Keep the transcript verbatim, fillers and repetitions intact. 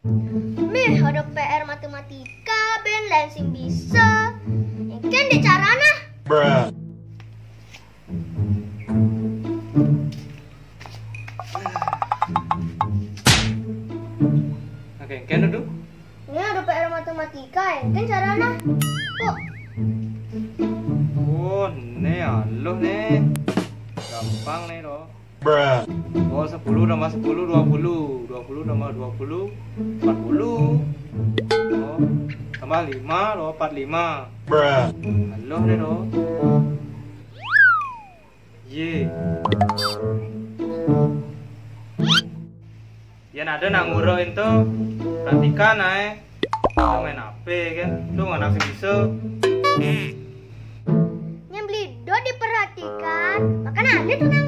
Mih, ada P R matematika, ben lain sing bisa. Engken deh carana. Bruh. Oke, engken tuh. Ini ada P R matematika, engken carana. Kok? Oh, ne aluh ne. Gampang ne, doh. Bruh. Oh, sepuluh tambah sepuluh, dua puluh. Dua puluh tambah dua puluh, empat puluh. Oh, tambah lima, doh, empat lima. Bruh. Aluh ne, doh. Ye. Yan ada nak nguruk itu, perhatikan ae. Itu main H P kan, tuh anak sing bisa. Nyembeli dot diperhatikan, makan ada tuh nak